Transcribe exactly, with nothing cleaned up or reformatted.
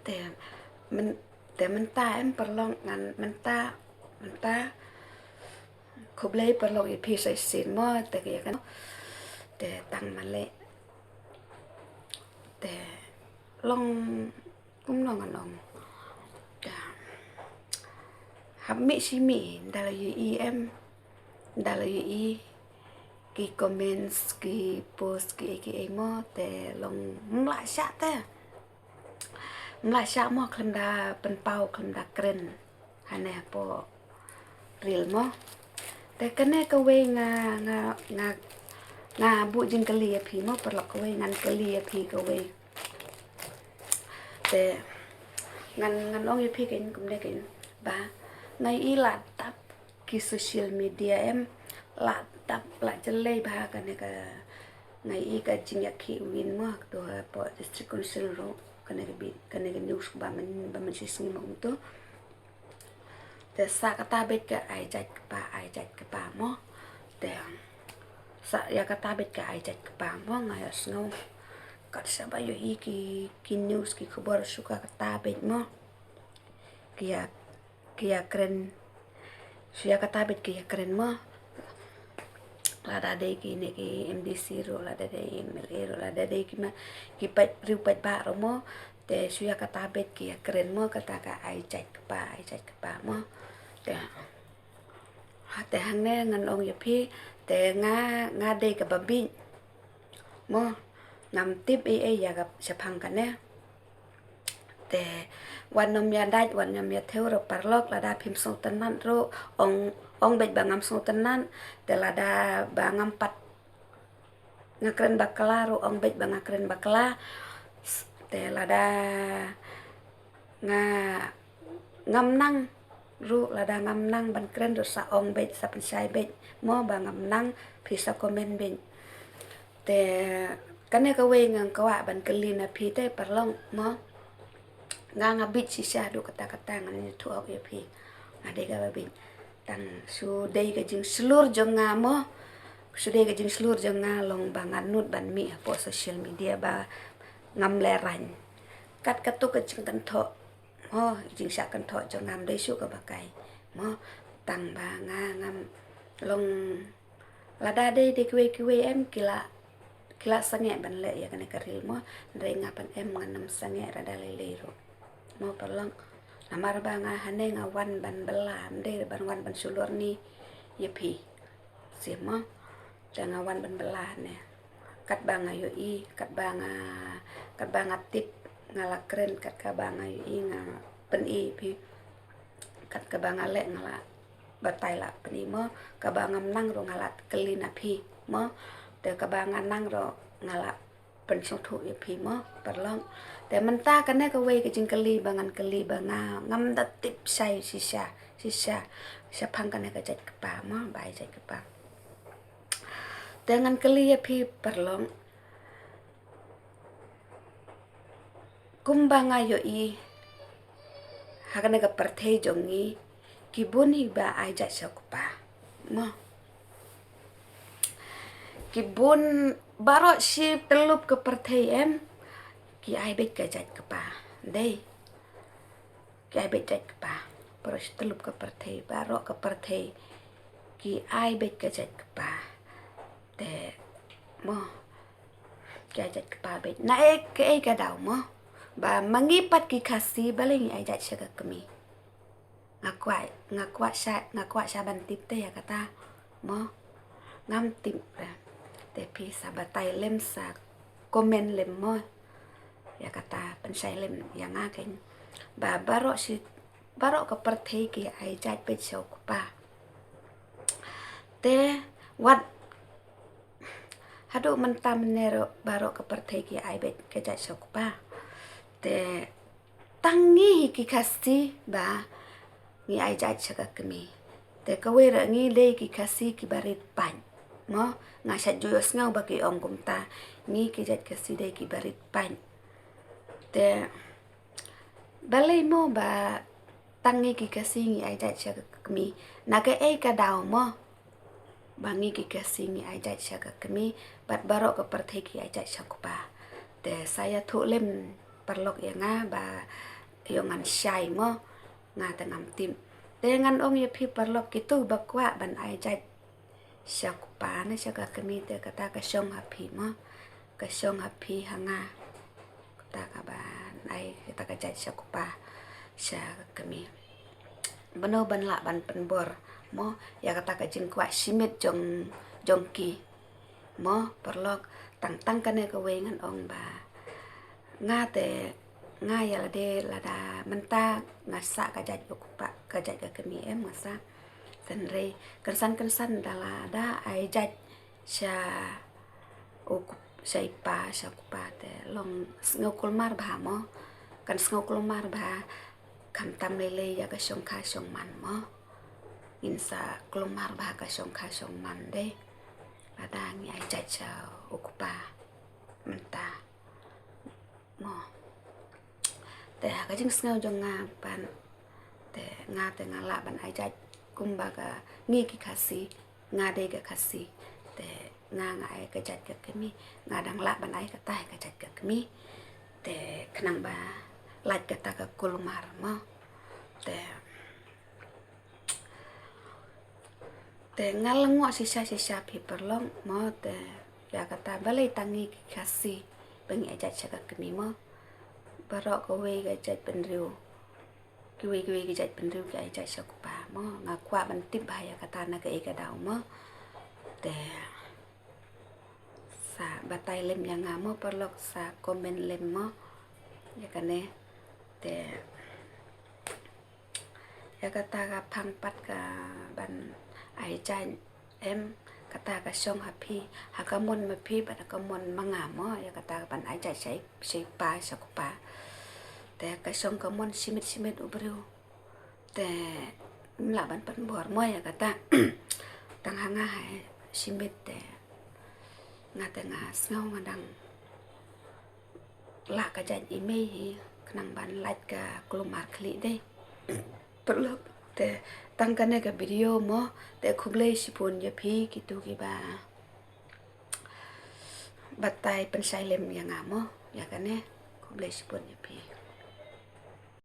Te myn, te mynta em paralok ngan mynta, mynta khublei paralok ïa phi sa shisien mo, te ka ïa kane. Te tang male. Te long kumno ngan ong. Te hap mih shi mih, da la ïohi em. Da la ïohi ki comments, ki post, ki ei ki ei mo, te long mlah shah te. Mlah shah mo khlem da pynpaw, khlem da kren. Hane hapoh reel mo. Te kane kawei nga, nga, nga, nga buh jingkylli ïa phi mo, paralok kawei ngan kylli ïa phi kawei. Te ngan, ngan ong ïa phi kein kumne kein. Ba nga ïohi la dap ki social media em, la dap la jlei bha kane ka, nga ïohi ka jingïakhih win mo, to hapoh District Council ruh, kane ka bit, kane ka news ba myn, ba mynshisngi mo kumto. Te sa kata beit ka ai jait kpa, ai jait kpa mo. Te sa ïa kata beit ka ai jait kpa mo, nga ïohsngew. Kat shaba ïohi ki, ki news, ki khubor shu ka kata beit mo. Ki ïa, ki ïa kren. Shu ïa kata beit ki ïa kren mo. Lada dei kine ki M D C ruh, lada dei M L A ruh, lada dei ki ma, ki peit, riew paidbah ruh mo. Te shu ïa kata beit ki ïa kren mo, kata ka ai jait kpa, ai jait kpa mo. Te, ha, te hangne ngan ong ïa phi, te nga, nga dei kaba bieit mo, ngam tip ei ei ïa ka shaphang kane. Te wat nym ïa dait, wat nym ïa thew ruh paralok, lada phim sngewtynnat ruh, ong, ong beit ba ngam sngewtynnat. Te lada ba ngam pat, nga kren bakla ruh, ong beit ba nga kren bakla. Te lada nga, ngam nang ruh, lada ngam nang ban kren ruh, sa ong beit, sa pynshai beit mo, ba ngam nang, phi sa comment beit. Te kane kawei nga kwah ban kylli na phi te paralok mo. Nga, nga bieit shisha, haduh katta katta ngan ïathuh hok ïa phi. Nga dei kaba bieit. Tang shu dei ka jingshlur jong nga mo. Shu dei ka jingshlur jong nga long ba ngan nud ban mih hapoh social media ba ngam lehraiñ. Kat katto ka jingkynthoh mo, jingshah kynthoh jong nga ym dei shuh kaba kai mo. Tang ba nga ngam long, lada dei dei kiwei kiwei em ki la, ki la sangeh ban leh ïa kane ka reel mo. Hynrei nga pat em, ngan ym sangeh lada lei lei ruh mo paralok. Namar ba nga hangne nga wan ban bylla, ym dei ban wan ban shu lorni ïa phi. Shisha mo. Te nga wan ban bylla hangne. Katba nga ïohi, katba nga, katba nga tip, nga la kren, kat kaba nga ïohi nga pyni phi. Kat kaba nga leh nga la batai la pyni mo, kaba ngam nang ruh nga la kylli na phi mo. Te kaba nga nang ruh nga la pynsngewthuh ïa phi mo paralok. Te mynta kane kawei ka jingkylli ba ngan kylli ba nga ngam da tip shai shisha, shisha, shaphang kane ka jait kpa mo, ba ai jait kpa. Te ngan kylli ïa phi paralok. Kumba nga ïohi ha kane ka pyrthei jong ngi, ki bun hi ba ai jait sha u kpa mo. Ki bun, baroh shi tyllup ka pyrthei em, ki ai beit ka jait kpa. Dei. Ki ai beit jait kpa. Baroh shi tyllup ka pyrthei, baroh ka pyrthei ki ai beit ka jait kpa. Te mo, ki ai jait kpa beit. Na ei, kaei ka daw mo, ba ma ngi pat ki Khasi balei ngi ai jait sha ka kmie? Nga kwah, nga kwah shah, nga kwah shah ban tip te ïa kata mo. Ngam tip re. Te phi sa batai lem, sa comment lem mo. Ïa kata, pynshai lem ïa nga kein. Ba baroh shi, baroh ka pyrthei ki ai jait beit sha u kpa. Te wat haduh mynta mynne ruh baroh ka pyrthei ki ai beit ka jait sha u kpa. Te tang ngi hi ki Khasi ba ngi ai jait sha ka kmie. Te kawei ruh ngi dei ki Khasi kiba rit paid mo. Nga shait ju ïohsngew ba ki ong kumta, ngi ki jait Khasi dei kiba rit paid. Te balei mo ba tang ngi ki Khasi ngi ai jait sha ka kmie? Na kaei ka daw mo ba ngi ki Khasi ngi ai jait sha ka kmie bad baroh ka pyrthei ki ai jait sha u kpa? Te sa ïathuh lem paralok ïa nga ba ïoh ngan shai mo, nga te ngam tip. Te ngan ong ïa phi paralok, kito ba kwah ban ai jait sha u kpa ne sha ka kmie, te kata ka shong ha phi mo, ka shong ha phi ha nga, kata ka ban ai kata ka jait sha u kpa sha ka kmie. Bano ban lah ban pynbor mo ïa kata ka jingkwah shimit jong, jong ki mo paralok. Tang tang kane kawei ngan ong ba nga te, nga ïa lade lada mynta nga sah ka jait u kpa, ka jait ka kmie em, nga sah. Hynrei kynsan kynsan da lada ai jait sha u kup-, sha i pa sha u kpa te long sngew kulmar bha mo. Kan sngew kulmar bha, khamtam lei lei ïa ka shongkha shongman mo. Ngin sa kulmar bha ka shongkha shongman de lada ngi ai jait sha u kpa mynta mo. Te ha ka jingsngew jong nga pat, te nga te nga lah ban ai jait kumba ka ngi ki Khasi, nga dei ka Khasi, te nga nga ai ka jait ka kmie, nga dang lah ban ai kata ka jait ka kmie. Te khnang ba lait kata ka kulmar mo. Te Te nga lyngngoh shisha shisha phi paralok mo, te ïa kata balei tang ngi ki Khasi ba ngi ai jait sha ka kmie mo. Baroh kawei ka jaitbynriew, kiwei kiwei ki jaitbynriew ki ai jait sha u kpa mo. Nga kwah ban tip bha ïa kata na kaei ka daw mo. Te sa batai lem ïa nga mo paralok, sa comment lem mo ïa kane. Te ïa kata ka phang pat ka ban ai jait em, kata ka shong ha phi, ha ka mon ma phi bad ha ka mon ma nga mo, ïa kata ka ban ai jait sha i, sha i pa sha u kpa. Te ka shong ka mon shimit shimit u briew. Te ngim lah ban pynbor mo ïa kata. Tang ha nga ha shimit te nga te nga sngew nga dang lah ka jait i mei hi, khnang ban lait ka kulmar khlieh de. Paralok, te tang kane ka video mo, te khublei shibun ïa phi kito kiba batai pynshai lem ïa nga mo, ïa kane, khublei shibun ïa phi.